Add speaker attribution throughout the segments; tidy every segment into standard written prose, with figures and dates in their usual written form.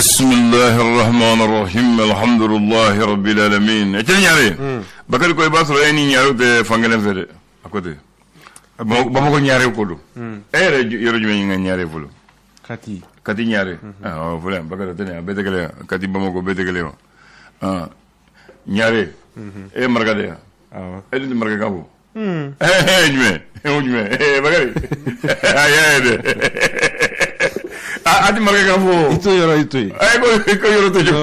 Speaker 1: Bisimilahi rahman rahim alhamdulilahi rabbil alamin. Etienne Ɲare, Bakari ko i b'a sɔrɔ e ni Ɲarew tɛ fan kelen fɛ dɛ. A ko ten, Bamakɔ Ɲare ko don. E yɛrɛ yɔrɔ jumɛn ka Ɲare fɔlɔ?
Speaker 2: Kati.
Speaker 1: Kati Ɲare, fɔlɔ yan. Bakari tɛ nin, a bɛɛ tɛ kelen ye. Kati, Bamakɔ, bɛɛ tɛ kelen ye wa? Ɲare, e ye maraka de ye? E dun tɛ marakakan fɔ. Jumɛn o jumɛn? Bakari, a y'a ye dɛ, a tɛ marakakan fɔ.
Speaker 2: I to yɔrɔ, i to yen.
Speaker 1: Ko yɔrɔ tɛ jɔ.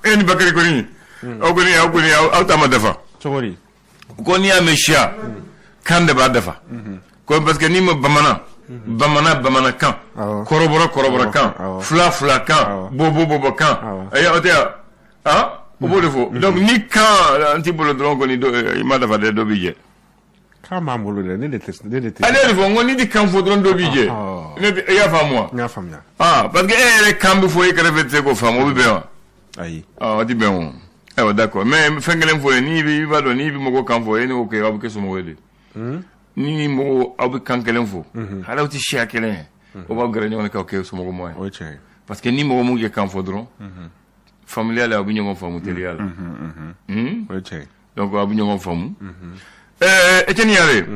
Speaker 1: E ni Bakari kɔni, aw kɔni, aw kɔni, aw ta ma dafa.
Speaker 2: Cogo di?
Speaker 1: Ko n'i y'a mɛn siya, kan de b'a dafa ko, parce que n'i ma bamanan bamanan bamanankan, kɔrɔbɔrɔ kɔrɔbɔrɔkan, fula fulakan, bobo bobokan, ayi, aw tɛ yan, o b'o de fɔ. Donc ni kan an t'i bolo dɔrɔn kɔni, i ma dafa dɛ, dɔ b'i jɛ.
Speaker 2: Kan b'an bolo dɛ, ne de tɛ, ne de tɛ.
Speaker 1: Ale de fɔ n ko n'i tɛ kan fɔ dɔrɔn, dɔ b'i jɛ. Ne i y'a faamu wa?
Speaker 2: N y'a faamuya.
Speaker 1: Ah, parce que e yɛrɛ kan bɛ fɔ e kɛrɛfɛ, tɛ se k'o faamu, o bɛ bɛn wa?
Speaker 2: Ayi.
Speaker 1: Ah, o tɛ bɛn o. Ayiwa, d'accord, mais fɛn kelen fɔ ye, n'i bɛ, i b'a dɔn, n'i bɛ mɔgɔ kan fɔ, e n'o kɛ, aw bɛ kɛ somɔgɔ ye de. Ni ni mɔgɔw, aw bɛ kan kelen fɔ, hali aw tɛ siya kelen ye, o b'aw gɛrɛ ɲɔgɔn na k'aw kɛ somɔgɔ ye.
Speaker 2: O ye tiɲɛ ye.
Speaker 1: Parce que ni mɔgɔ mun kɛ kan fɔ dɔrɔn, faamuya la, aw bɛ ɲɔgɔn faamu teliya la.
Speaker 2: O ye tiɲɛ ye.
Speaker 1: Donc aw bɛ ɲɔgɔn faamu. Etienne Yare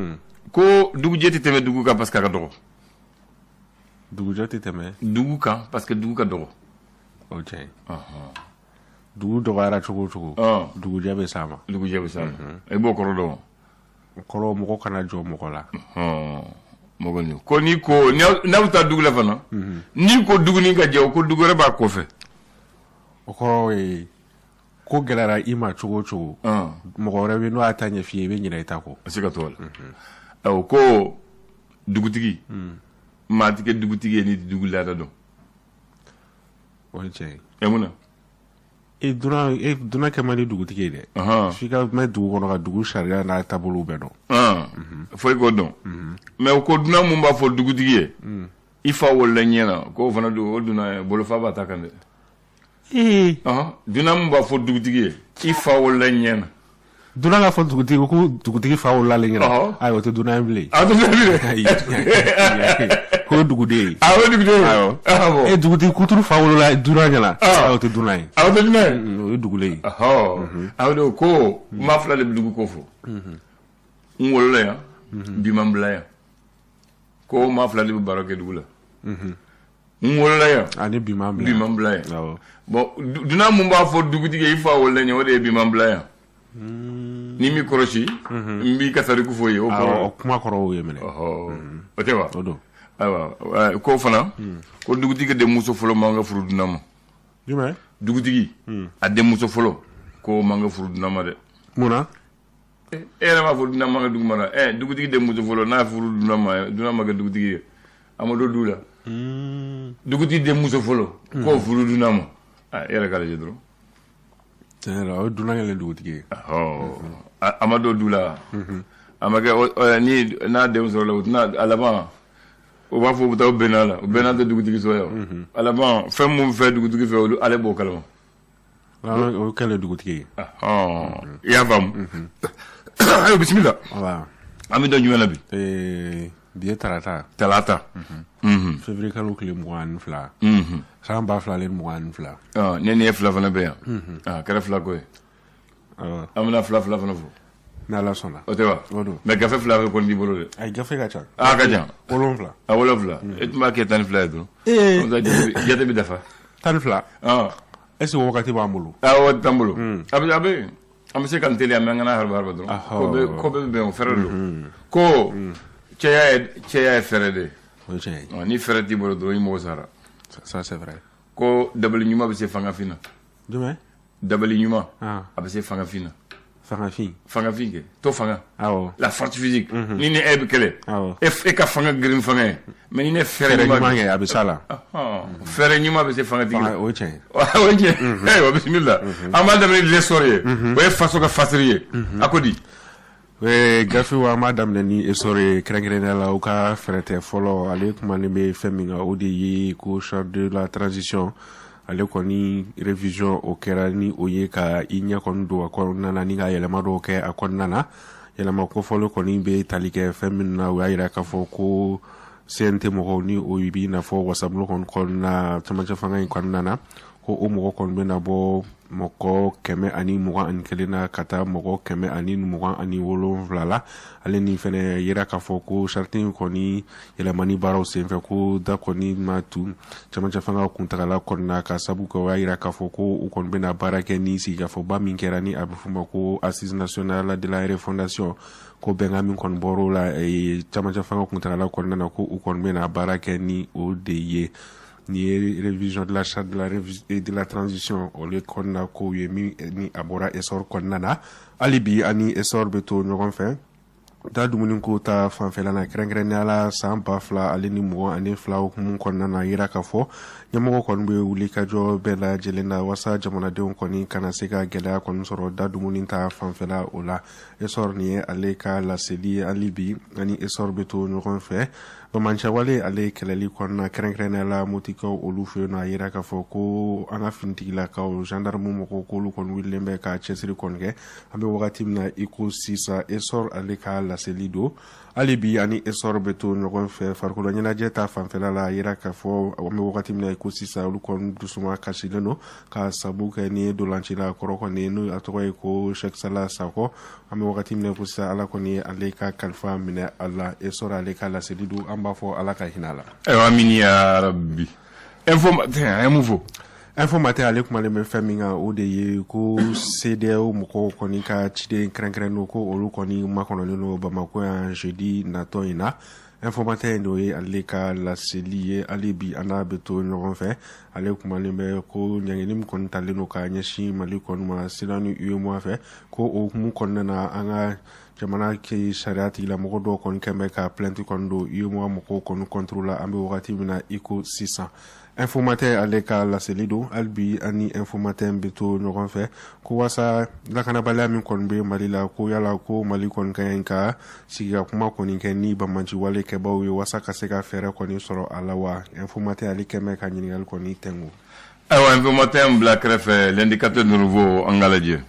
Speaker 1: ko dugujɛ tɛ tɛmɛ dugu kan parce que a ka dɔgɔ.
Speaker 2: Dugujɛ tɛ tɛmɛ
Speaker 1: dugu kan parce que dugu ka dɔgɔ.
Speaker 2: O ye tiɲɛ ye. Dugu dɔgɔyara cogo o cogo, dugujɛ bɛ s'a ma.
Speaker 1: Dugujɛ bɛ s'a ma, i b'o kɔrɔ dɔn?
Speaker 2: O kɔrɔ, mɔgɔ kana jɔ mɔgɔ la.
Speaker 1: Mɔgɔ ni ko, n'i ko n'a bɛ taa dugu la fana, n'i ko duguni ka jɛ, o ko dugu wɛrɛ b'a kɔfɛ.
Speaker 2: O kɔrɔ ye ko gɛlɛyara i ma cogo o cogo, mɔgɔ wɛrɛ bɛ n'o y'a ta ɲɛf'i ye, i bɛ ɲinɛ i ta kɔ.
Speaker 1: A se ka t'o la. O ko dugutigi, maa tɛ kɛ dugutigi ye n'i tɛ dugu laada dɔn.
Speaker 2: O ye tiɲɛ ye.
Speaker 1: Ɛ, mun na?
Speaker 2: E dunan, e dunan kɛ man di dugutigi ye dɛ. F'i ka mɛn dugu kɔnɔ ka dugu sariya n'a taabolow bɛɛ dɔn.
Speaker 1: Fo i k'o dɔn. Mais o ko dunan mun b'a fɔ dugutigi ye i fa wolola ɲɛ na, k'o fana don, o dunan bolofa b'a ta kan dɛ. Dunan mun b'a fɔ dugutigi ye i fa wolola ɲɛ na.
Speaker 2: Dunan k'a fɔ dugutigi ko dugutigi fa wolola ale ɲɛna, ayi, o tɛ dunan ye bilen.
Speaker 1: A tɛ dunan ye
Speaker 2: bilen. K'o ye duguden ye.
Speaker 1: A, o ye duguden ye.
Speaker 2: Awɔ. E dugutigi kuturu fa wolola dunan ɲɛna, ayi, o tɛ dunan ye.
Speaker 1: A, o tɛ dunan ye.
Speaker 2: O ye dugulen ye.
Speaker 1: A de ko maa fila de bɛ dugu ko fɔ: n wolola yan, bi ma n bila yan. Ko maa fila de bɛ baro kɛ dugu la: n wolola yan
Speaker 2: ani bi ma n bila.
Speaker 1: Bi ma n bila yan. Bon, dunan mun b'a fɔ dugutigi ye i fa wolola ɲɛ, o de ye bi ma n bila yan. Ni m'i kɔlɔsi, n b'i ka tariku fɔ i ye, o kɔrɔ.
Speaker 2: O kuma kɔrɔ y'o ye minɛ.
Speaker 1: O tɛ wa?
Speaker 2: O don.
Speaker 1: Ayiwa, ko fana ko dugutigi denmuso fɔlɔ man ka furu dunan ma.
Speaker 2: Jumɛn?
Speaker 1: Dugutigi a denmuso fɔlɔ, ko man ka furu dunan ma dɛ.
Speaker 2: Mun na?
Speaker 1: E yɛrɛ b'a fɔ dunan man ka dugu mara. Ɛ, dugutigi denmuso fɔlɔ n'a furu dunan ma, dunan ma kɛ dugutigi ye, a ma don du la. Dugutigi denmuso fɔlɔ k'o furu dunan ma, e yɛrɛ k'a lajɛ dɔrɔn.
Speaker 2: Tiɲɛ yɛrɛ la, o ye dunan kɛlen dugutigi ye.
Speaker 1: A ma don du la, a ma kɛ ni n'a denw sɔrɔ la, u tɛna a laban, u b'a fɔ u bɛ taa u bɛnna la, u bɛnna tɛ dugutigi so ye. A laban, fɛn mun fɛ dugutigi fɛ, olu ale b'o kalama.
Speaker 2: O kɛlen dugutigi ye.
Speaker 1: I y'a faamu? Ayiwa, bisimila. An bɛ don jumɛn na bi?
Speaker 2: Bi ye tarata.
Speaker 1: Talata.
Speaker 2: Février kalo tile 22, san 2022.
Speaker 1: Ne ni e fila fana bɛ yan, a kɛra fila ko ye. An bɛna fila fila fana fɔ.
Speaker 2: N'Ala sɔnna.
Speaker 1: O tɛ wa?
Speaker 2: O don.
Speaker 1: Mais gafe fila bɛ kɔni b'i bolo dɛ.
Speaker 2: Ayi, gafe ka ca.
Speaker 1: A ka ca.
Speaker 2: 7.
Speaker 1: A, 7. E tun b'a kɛ 12 ye dɔrɔn. Jate bɛ dafa.
Speaker 2: 12. Est ce que wagati b'an bolo?
Speaker 1: Awɔ, waati t'an bolo. A bɛ an bɛ se ka n teliya, mais an kana haraba haraba dɔrɔn. Ko bɛɛ bɛ bɛn o fɛɛrɛ don. Ko cɛya ye fɛɛrɛ de ye.
Speaker 2: O ye tiɲɛ ye.
Speaker 1: Ni fɛɛrɛ t'i bolo dɔrɔn, i mago sara.
Speaker 2: Ça, c'est vrai.
Speaker 1: Ko dabali ɲuman bɛ se fangafin na.
Speaker 2: Jumɛn?
Speaker 1: Dabali ɲuman, a bɛ se fangafin na.
Speaker 2: Fangafin?
Speaker 1: Fangafin kɛ to fanga.
Speaker 2: Awɔ.
Speaker 1: La force physique. Ni e bɛ kɛlɛ, e ka fanga girin fanga ye, mais ni ne fɛɛrɛ
Speaker 2: ɲuman kɛ, a bɛ s'a la.
Speaker 1: Fɛɛrɛ ɲuman bɛ se fangatigi la.
Speaker 2: O ye tiɲɛ ye.
Speaker 1: O ye tiɲɛ. Ayiwa, bisimila. An b'a daminɛ ni L'Essor ye. O ye faso ka fasiri ye. A ko di?
Speaker 2: Gafew, an b'a daminɛ ni Essor ye, kɛrɛnkɛrɛnnenya la u ka fɛrɛtɛ fɔlɔ. Ale kumanen bɛ fɛn min kan, o de ye ko charte de la transition, ale kɔni révision o kɛra ni o ye ka i ɲɛ kɔni don a kɔnɔna na ni ka yɛlɛma dɔw kɛ a kɔnɔna na. Yɛlɛma kofɔlen kɔni bɛ tali kɛ fɛn min na, o y'a yira k'a fɔ ko CNT mɔgɔw ni o b'i n'a fɔ wasabulon kɔni kɔnɔna camancɛ fanga in kɔnɔna na, ko o mɔgɔ kɔni bɛna bɔ mɔgɔ 121 na ka taa mɔgɔ 127 la. Ale ni fɛnɛ yira k'a fɔ ko charte in kɔni yɛlɛmani baaraw senfɛ, ko da kɔni ma tu camancɛ fanga kuntagala kɔnɔna, ka sabu kɛ o y'a yira k'a fɔ ko u kɔni bɛna baara kɛ ni sigikafɔba min kɛra, ni a bɛ f'o ma ko Assise nationale de la refondation, ko bɛnkan min kɔni bɔr'o la camancɛ fanga kuntagala kɔnɔna na, ko u kɔni bɛna baara kɛ ni o de ye. Nin ye révision de la charte de la transition, o le kɔnɔna kow ye min ni a bɔra Essor kɔnɔna na. Hali bi ani Essor bɛ to ɲɔgɔn fɛ da dumuni ko ta fanfɛla na, kɛrɛnkɛrɛnnenya la san 2022 hukumu kɔnɔna na, yira k'a fɔ ɲɛmɔgɔ kɔni bɛ wuli ka jɔ bɛɛ lajɛlen na walasa jamanadenw kɔni kana se ka gɛlɛya kɔni sɔrɔ da dumuni ta fanfɛla o la. Essor, nin ye ale ka laseli ye. Hali bi ani Essor bɛ to ɲɔgɔn fɛ bamancɛwale ale kɛlɛli kɔnɔna, kɛrɛnkɛrɛnnenya la Motikaw olu fɛ yen nɔ. A yira k'a fɔ ko an ka finitigilakaw, gendarme mɔgɔw, k'olu kɔni wulilen bɛ ka cɛsiri kɔni kɛ an bɛ wagati min na i ko sisan. Essor ale ka laseli don. Hali bi ani Essor bɛ to ɲɔgɔn fɛ farikolo ɲɛnajɛ ta fanfɛla la. A yira k'a fɔ an bɛ wagati min na i ko sisan, olu kɔni dusuma kasilen don ka sabu kɛ ni ye dolancila kɔrɔ kɔni, n'o a tɔgɔ ye ko Cheick Salah Sakɔ. An bɛ wagati min na i ko sisan, Ala kɔni ye ale ka kalifa minɛ a la. Essor ale ka laseli don. An b'a fɔ Ala ka hinɛ a la.
Speaker 1: Ayiwa, amin ya rabbi. Info Matin, an ye mun fɔ?
Speaker 2: Info Matin ale kumalen bɛ fɛn min kan, o de ye ko CEDEAO mɔgɔw kɔni ka ciden kɛrɛnkɛrɛnnenw, ko olu kɔni makɔnɔlen don Bamakɔ yan jeudi natɔ in na. Info Matin in, o ye ale ka laseli ye. Hali bi an n'a bɛ to ɲɔgɔn fɛ. Ale kumalen bɛ ko ɲangili min kɔni talen don ka ɲɛsin Mali kɔni ma CEDEAO ni UEMOA fɛ, ko o hukumu kɔnɔna na, an ka jamana ke sariya tigilamɔgɔ dɔw kɔni kɛn bɛ ka plainte kɔni don UEMOA mɔgɔw kɔni contre la an bɛ wagati min na i ko sisan. Info Matin ale ka laseli don. Hali bi ani Info Matin bɛ to ɲɔgɔn fɛ, ko waasa lakanabaliya min kɔni bɛ Mali la, ko yala ko Mali kɔni ka ɲi ka sigi ka kuma kɔni kɛ ni banbanci wale kɛbaw ye waasa ka se ka fɛɛrɛ kɔni sɔrɔ a la wa? Info Matin ale kɛn bɛ ka ɲininkali kɔni tɛnku.
Speaker 1: Ayiwa, Info Matin bila kɛrɛfɛ, L'Indicateur du Renouveau, an ka lajɛ.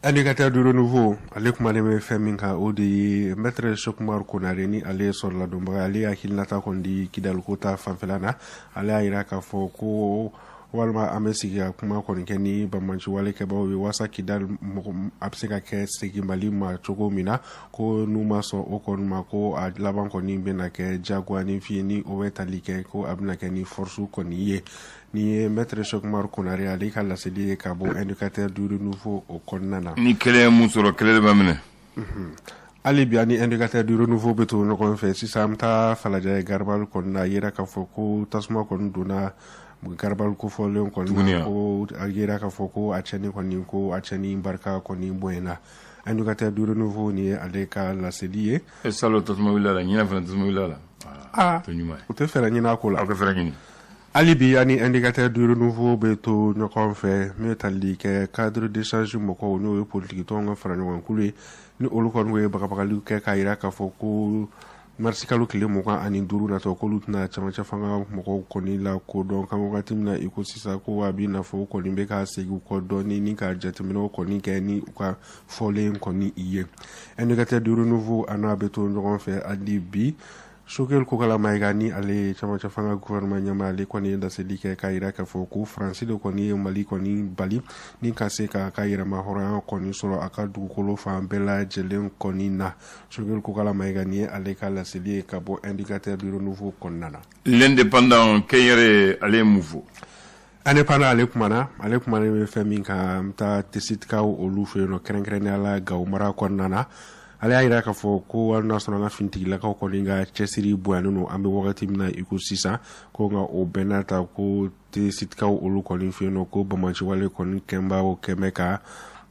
Speaker 2: Indicateur du Renouveau ale kumalen bɛ fɛn min kan, o de ye Maître Cheick Oumar Konare, ni ale ye sɔrɔladonbaga, ale ye hakilinata kɔni di Kidaliko ta fanfɛla na. Ale y'a yira k'a fɔ ko walima an bɛ sigi ka kuma kɔni kɛ ni banbanci wale kɛbaw ye waasa Kidali mɔgɔ a bɛ se ka kɛ segin Mali ma cogo min na, ko n'u ma sɔn o kɔni ma, ko a laban kɔni bɛna kɛ jagoya ni fiye, ni o bɛ tali kɛ ko a bɛna kɛ ni force kɔni ye. Nin ye Maître Cheick Oumar Konare ale ka laseli ye ka bɔ Indicateur du Renouveau o kɔnɔna na.
Speaker 1: Ni kelen ye mun sɔrɔ, kelen de b'a minɛ.
Speaker 2: Hali bi ani Indicateur du Renouveau bɛ to ɲɔgɔn fɛ. Sisan an bɛ taa Falajɛ Garabali kɔni na. A yira k'a fɔ ko tasuma kɔni donna Garabali kofɔlen kɔni na, ko a yira k'a fɔ ko a cɛnni kɔni, ko a cɛnni barika kɔni bonyana. Indicateur du Renouveau, nin ye ale ka laseli ye.
Speaker 1: E, salon tasuma wulila la, ɲinan fana tasuma wulila la.
Speaker 2: Aa, o tɛ fɛɛrɛ ɲini a ko la.
Speaker 1: Aw ka fɛɛrɛ ɲini.
Speaker 2: Hali bi ani Indicateur du Renouveau bɛ to ɲɔgɔn fɛ, min bɛ tali kɛ cadre d'échange mɔgɔw, n'o ye politiki tɔnw ka fara ɲɔgɔn kulu ye, ni olu kɔni ye bagabagaliw kɛ k'a yira k'a fɔ ko marisikalo tile 25 natɔ, k'olu tɛna camancɛ fanga mɔgɔw kɔni la kodɔn kan wagati min na i ko sisan, ko a b'i n'a fɔ u kɔni bɛ ka segin u kɔ dɔɔni ni ka jateminɛw kɔni kɛ ni u ka fɔlen kɔni ye. Indicateur du Renouveau, a n'a bɛ to ɲɔgɔn fɛ hali bi. Choguel Kokalla Maïga, ni ale ye camancɛ fanga gouvernement ɲɛmaa, ale kɔni ye laseli kɛ k'a yira k'a fɔ ko Faransi de kɔni ye Mali kɔni bali ni ka se k'a ka yɛrɛma hɔrɔnya kɔni sɔrɔ a ka dugukolo fan bɛɛ lajɛlen kɔni na. Choguel Kokalla Maïga, nin ye ale ka laseli ye ka bɔ Indicateur du Renouveau kɔnɔna na.
Speaker 1: L'Indépendant kɛnyɛrɛ, ale ye mun fɔ?
Speaker 2: Indépendant ale kumana, ale kumana bɛ fɛn min kan, an bɛ taa Tesitikaw olu fɛ yen nɔ, kɛrɛnkɛrɛnnenya la Gawo mara kɔnɔna na. Ale y'a yira k'a fɔ ko hali n'a sɔrɔ an ka finitigilakaw kɔni ka cɛsiri bonyanen don an bɛ wagati min na i ko sisan, ko nka o bɛɛ n'a ta, ko Tesitikaw olu kɔni fɛ yen nɔ, ko bamaciwale kɔni kɛnbaw kɛn bɛ ka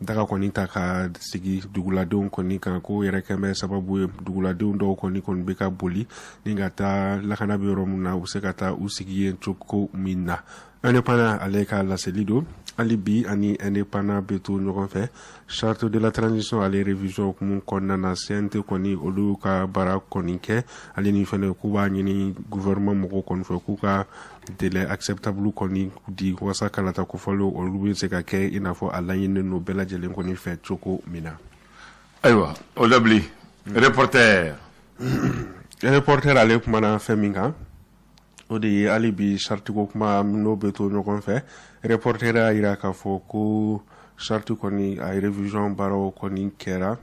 Speaker 2: daga kɔni ta ka sigi duguladenw kɔni kan, ko yɛrɛ kɛn bɛ sababu ye duguladenw dɔw kɔni bɛ ka boli ni ka taa lakana bɛ yɔrɔ min na, u bɛ se ka taa u sigi yen cogo min na. Indépendant ale ka laseli don. Hali bi ani Indépendant bɛ to ɲɔgɔn fɛ charte de la transition ale révision hukumu kɔnɔna na. CNT kɔni olu ka baara kɔni kɛ, ale ni fɛnɛ k'u b'a ɲini gouvernement mɔgɔw kɔni fɛ k'u ka délai acceptable kɔni di walasa kalata kofɔlenw olu bɛ se ka kɛ i n'a fɔ a laɲininen don bɛɛ lajɛlen kɔni fɛ cogo min na.
Speaker 1: Ayiwa, o dabili, Reporter.
Speaker 2: Reporter ale kumana fɛn min kan, o de ye hali bi charte ko kuma n'o bɛ to ɲɔgɔn fɛ. Reporter y'a jira k'a fɔ ko charte kɔni, a révision baaraw kɔni kɛra.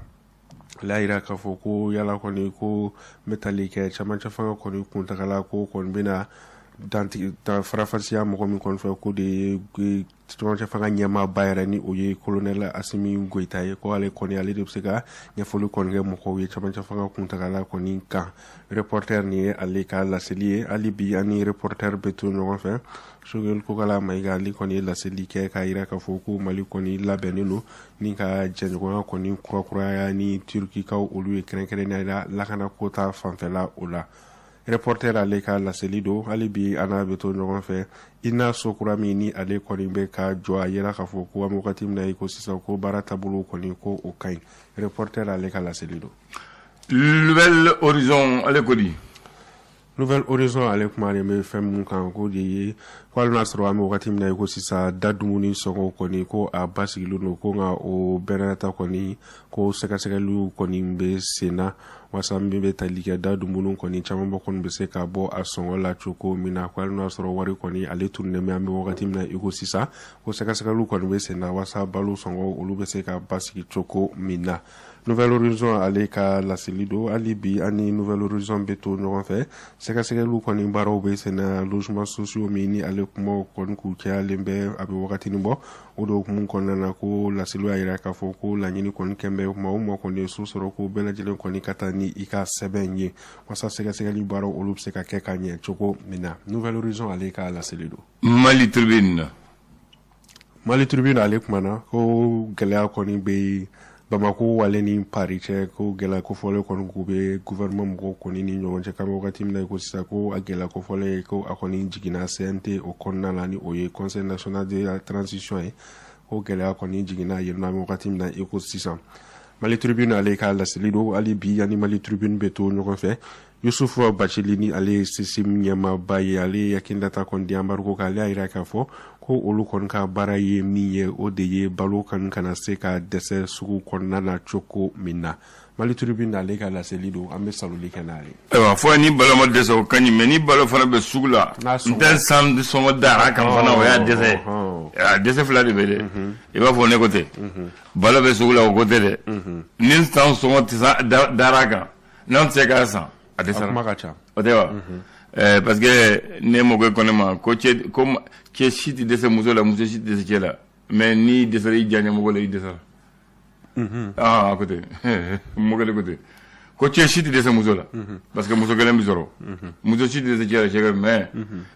Speaker 2: Ale y'a jira k'a fɔ ko yala kɔni ko n bɛ tali kɛ camancɛ fanga kɔni kuntagala ko kɔni bɛna dantigɛ farafasiya mɔgɔ min kɔni fɛ, ko de ye camancɛ fanga ɲɛmaaba yɛrɛ, ni o ye colonel Asimi Goyita ye, ko ale kɔni, ale de bɛ se ka ɲɛfɔli kɔni kɛ mɔgɔw ye camancɛ fanga kuntagala kɔni kan. Reporter, nin ye ale ka laseli ye. Hali bi ani Reporter bɛ to ɲɔgɔn fɛ. Choguel Kokala Mayiga, ale kɔni ye laseli kɛ k'a jira k'a fɔ ko Mali kɔni labɛnnen don ni ka jɛɲɔgɔnya kɔni kurakuraya ni Turukikaw olu ye, kɛrɛnkɛrɛnnenya la lakanako ta fanfɛla o la. Reporter ale ka laseli don. Hali bi an n'a bɛ to ɲɔgɔn fɛ. INA so kura min ni ale kɔni bɛ ka jɔ, a yira k'a fɔ ko an bɛ wagati min na i ko sisan, ko baara taabolo kɔni, ko o ka ɲi. Reporter ale ka laseli don.
Speaker 1: Nouvel Horizon ale ko di?
Speaker 2: Nouvel Horizon ale kumalen bɛ fɛn mun kan, ko de ye ko hali n'a sɔrɔ an bɛ wagati min na i ko sisan, da dumuni sɔngɔ kɔni, ko a basigilen don, ko nka o bɛɛ ta kɔni, ko sɛgɛsɛgɛliw kɔni bɛ sen na walasa min bɛ tali kɛ da dumuni kɔni caman bɔ kɔni bɛ se ka bɔ a sɔngɔ la cogo min na. Ko hali n'a sɔrɔ wari kɔni ale tununnen bɛ, an bɛ wagati min na i ko sisan, ko sɛgɛsɛgɛliw kɔni bɛ sen na walasa balo sɔngɔ olu bɛ se ka basigi cogo min na. Nouvel Horizon ale ka laseli don. Hali bi ani Nouvel Horizon bɛ to ɲɔgɔn fɛ. Sɛgɛsɛgɛliw kɔni baaraw bɛ sen na, logements sociaux min ni ale kumaw kɔni k'u cayalen bɛ, a bɛ wagatinin bɔ. O de hukumu kɔnɔna na, ko laseliw y'a jira k'a fɔ ko laɲini kɔni kɛn bɛ maa o maa kɔni ye so sɔrɔ, ko bɛɛ lajɛlen kɔni ka taa ni i ka sɛbɛn ye walasa sɛgɛsɛgɛli baaraw olu bɛ se ka kɛ ka ɲɛ cogo min na. Nouvel Horizon ale ka laseli don.
Speaker 1: Mali Tribune.
Speaker 2: Mali Tribune ale kumana ko gɛlɛya kɔni bɛ Bamako ale ni Paris cɛ, ko gɛlɛya kofɔlen kɔni k'u bɛ gouvernement mɔgɔw kɔni ni ɲɔgɔn cɛ, k'an bɛ wagati min na i ko sisan, ko a gɛlɛya kofɔlen, ko a kɔni jiginna CNT o kɔnɔna la, ni o ye Conseil national de la transition ye, ko gɛlɛya kɔni jiginna yen nɔ, an bɛ wagati min na i ko sisan. Mali Tribune ale ka laseli don. Hali bi ani Mali Tribune bɛ to ɲɔgɔn fɛ. Yusufu Bacili, ni ale ye CSIM ɲɛmaaba ye, ale ye hakilinata kɔni di embargo kan. Ale y'a jira k'a fɔ ko olu kɔni ka baara ye min ye, o de ye balo kan kana se ka dɛsɛ sugu kɔnɔna na cogo min na. Mali Tribune ale ka laseli don. An bɛ saloli kɛ n'ale.
Speaker 1: Ayiwa, fɔ ni balo ma dɛsɛ, o ka ɲi, mais ni balo fana bɛ sugu la, n tɛ san sɔngɔ dara kan fana, o y'a dɛsɛ. A dɛsɛ fila de bɛ dɛ. I b'a fɔ ne ko ten, balo bɛ sugu la, o ko tɛ dɛ. Ni san sɔngɔ tɛ dara kan, n'an tɛ se k'a san, a dɛsɛra.
Speaker 2: Kuma ka ca.
Speaker 1: O tɛ wa? Parce que ne mɔkɛ ko ne ma ko cɛ, ko cɛ si tɛ dɛsɛ muso la, muso si tɛ dɛsɛ cɛ la, mais n'i dɛsɛra i diyaɲɛmɔgɔ la, i dɛsɛra. Ah, a ko ten, mɔkɛ de ko ten, ko cɛ si tɛ dɛsɛ muso la, parce que muso kelen bɛ sɔrɔ, muso si tɛ dɛsɛ cɛ la, cɛ kelen,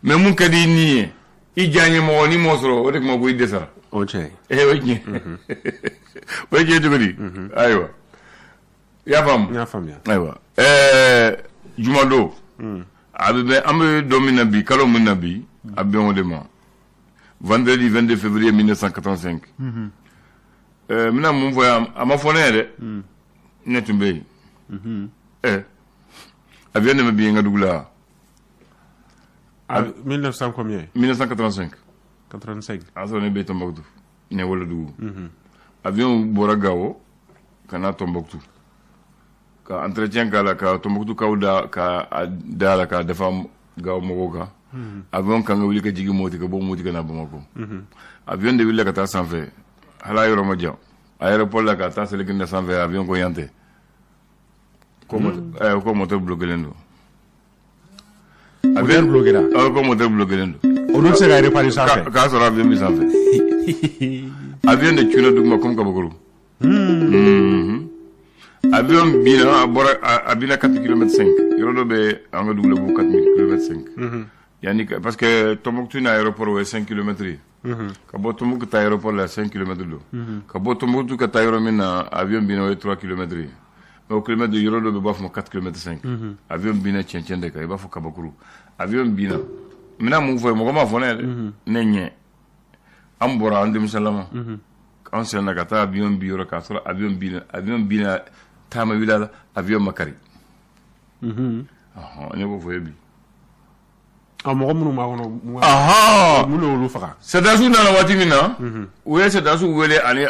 Speaker 1: mais mun ka di ni ye, i diyaɲɛmɔgɔ, n'i m'o sɔrɔ, o de kuma ko i dɛsɛra.
Speaker 2: O tiɲɛ.
Speaker 1: O ye tiɲɛ, o ye tiɲɛ cogo di? Ayiwa, i y'a faamu?
Speaker 2: N y'a faamuya.
Speaker 1: Ayiwa, jumadon, a bɛ bɛn, an bɛ don min na bi, kalo min na bi, a bɛ bɛn o de ma, vendredi 22 février 1985. N bɛna mun fɔ yan? A ma fɔ ne ye dɛ, ne tun bɛ yen. Avion de bɛ bin n ka dugu la.
Speaker 2: 1900 combien?
Speaker 1: 1985.
Speaker 2: 85.
Speaker 1: A y'a sɔrɔ ne bɛ Tombouctou, ne wolodugu. Avion bɔra Gawo ka na Tombouctou ka entretien k'a la, ka Tombouctou da ka da la k'a dafa Gawo mɔgɔw kan. Avion kan ka wuli ka jigin Moti, ka bɔ Moti ka na Bamako. Avion de wulila ka taa sanfɛ, hali a yɔrɔ ma jan aéroport la, ka taa seleke na sanfɛ, avion ko yan tɛ, ko moteur bloqué don.
Speaker 2: Moteur bloqué la?
Speaker 1: Ko moteur bloqué don.
Speaker 2: Olu tɛ se ka réparer sanfɛ?
Speaker 1: K'a sɔrɔ avion bɛ sanfɛ. Avion de cunna duguma comme kabakuru. Avion binna, a bɔra, a binna 4 km 5, yɔrɔ dɔ bɛ an ka dugu la ko 4 km 5 yanni, parce que Tombouctou ni aéroport, o ye 5 km ye. Ka bɔ Tombouctou ka taa aéroport la, 5 km don. Ka bɔ Tombouctou ka taa yɔrɔ min na avion binna, o ye 3 km ye. Mais o kilomètre yɔrɔ dɔ bɛ, b'a fɔ ma 4 km 5. Avion binna cɛncɛn de kan, i b'a fɔ kabakuru. Avion binna, n bɛna mun fɔ ye, mɔgɔ m'a fɔ ne ye dɛ, ne ɲɛ. An bɔra, an denmisɛnlama, an senna ka taa avion bi yɔrɔ, k'a sɔrɔ avion binna, avion binna, taama wulila la, avion ma kari. Ne b'o fɔ ye bi.
Speaker 2: A mɔgɔ minnu b'a kɔnɔ. Ahan. Mun y'olu faga?
Speaker 1: Sɔrɔdasiw nana waati min na, u ye sɔrɔdasiw wele ani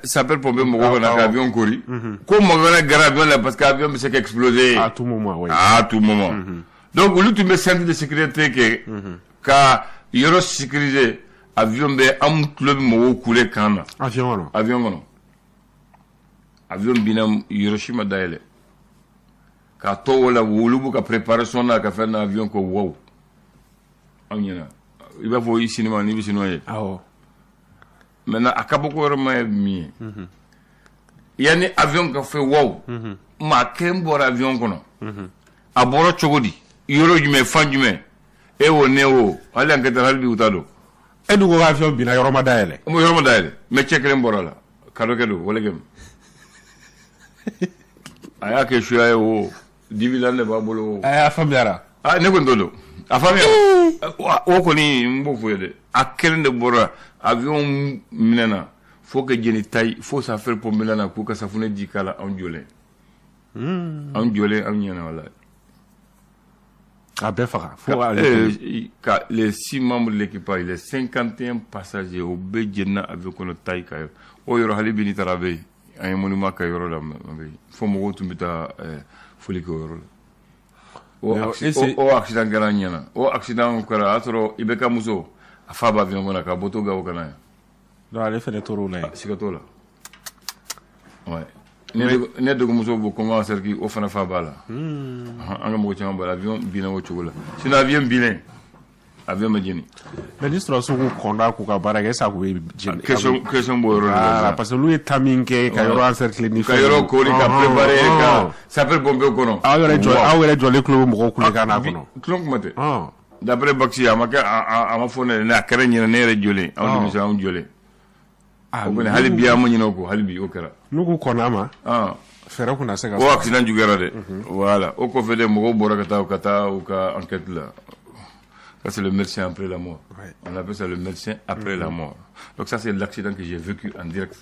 Speaker 1: sapeur pompier mɔgɔw ka na ka avion kori. Ko mɔgɔ kana gɛrɛ avion la parce que avion bɛ se ka exploser.
Speaker 2: À tout moment, oui.
Speaker 1: À tout moment. Donc olu tun bɛ centre de sécurité kɛ ka yɔrɔ sécuriser. Avion bɛ, an tulo bɛ mɔgɔw kule kan na.
Speaker 2: Avion kɔnɔ.
Speaker 1: Avion kɔnɔ. Avion binna, yɔrɔ si ma dayɛlɛ. K'a to o la, olu b'u ka préparation na ka fɛn na, avion ko wow. Anw ɲɛna i b'a fɔ i cinéma, n'i bɛ cinéma ye. Maintenant, a kabako yɔrɔ ma ye min ye, yanni avion ka fɛ wow, maa kelen bɔra avion kɔnɔ. A bɔra cogo di? Yɔrɔ jumɛn, fan jumɛn? E wo, ne wo, hali enquêteur, hali bi u t'a dɔn.
Speaker 2: E dun ko avion binna, yɔrɔ ma dayɛlɛ.
Speaker 1: Yɔrɔ ma dayɛlɛ, mais cɛ kelen bɔra la, kadɔkɛ don, walekɛ a y'a kɛ suya ye o, dibilan de b'a bolo o.
Speaker 2: A faamuyara.
Speaker 1: Ah, ne kɔni t'o dɔn, a faamuya o kɔni, n b'o fɔ ye dɛ. A kelen de bɔra avion minɛna fo ka jeni tayi, fo sapeur pompier na k'u ka safunɛ ji k'a la. Anw jɔlen, anw jɔlen, anw ɲɛna, walayi.
Speaker 2: A bɛɛ faga fo
Speaker 1: ka les six membres de l'équipage, les 51 passagers, o bɛɛ jenina avion kɔnɔ tayi ka o yɔrɔ. Hali bi n'i taara, a bɛ yen, an ye monument kɛ yɔrɔ la, a bɛ yen fo mɔgɔw tun bɛ taa foli kɛ o yɔrɔ la. O accident kɛra an ɲɛna. O accident kɛra, o y'a sɔrɔ IBK muso, a fa b'a avion kɔnɔ ka bɔ to Gawo ka na yan.
Speaker 2: Donc ale fɛnɛ tor'o la yen.
Speaker 1: Siga t'o la, ouais. Ne dɔgɔmuso bɔ Congo cercle, o fana fa b'a la. An ka mɔgɔ caman b'a la. Avion binna o cogo la, sinon avion binnen, avion ma jeni.
Speaker 2: Mais ni sɔrɔdasiw ko kɔnda k'u ka baara kɛ, est ce que a kun bɛ jeni?
Speaker 1: Question b'o yɔrɔ de la.
Speaker 2: Parce que olu ye temps min kɛ ka yɔrɔ encercler ni
Speaker 1: ka yɔrɔ kori, ka préparer, ka sapeur pompier kɔnɔ.
Speaker 2: Aw yɛrɛ jɔlen tulo bɛ mɔgɔw kulekan n'a kɔnɔ.
Speaker 1: Tulon kuma tɛ. D'après Baxi, a ma kɛ, a ma fɔ ne ye, a kɛra ɲinɛ, ne yɛrɛ jɔlen, anw denmisɛnw, anw jɔlen. O kɔni, hali bi an ma ɲinɛ o kɔ, hali bi o kɛra.
Speaker 2: N'u k'u kɔnna a ma, fɛɛrɛ kun na se ka
Speaker 1: O accident juguyara dɛ. Voilà, o kɔfɛ de, mɔgɔw bɔra ka taa u ka enquête la. Ça, c'est le médecin après la mort. On appelle ça le médecin après la mort. Donc ça, c'est l'accident que j'ai vécu en direct.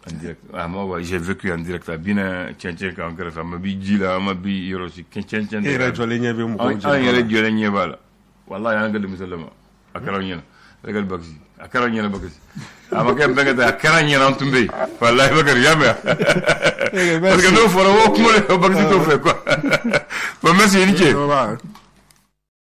Speaker 1: En direct. Ah, moi, j'ai vécu en direct. A bina cɛncɛn kan kɛrɛfɛ, a ma bi ji la, a ma bi yɔrɔ si cɛncɛn.
Speaker 2: E yɛrɛ jɔlen ɲɛ bɛ mɔgɔw.
Speaker 1: An yɛrɛ jɔlen ɲɛ b'a la. Wallahi, an ka denmisɛn ma. A kɛra ɲɛna. Regarde Bakisi. A kɛra ɲɛna, Bakisi. A ma kɛ bɛnkɛ ta, a kɛra ɲɛna, an tun bɛ yen. Wallahi, Bakari, y'a mɛn. Parce que n'o fɔra, o kuma de, Bakisi t'o fɛ quoi. Bon, merci, i ni ce.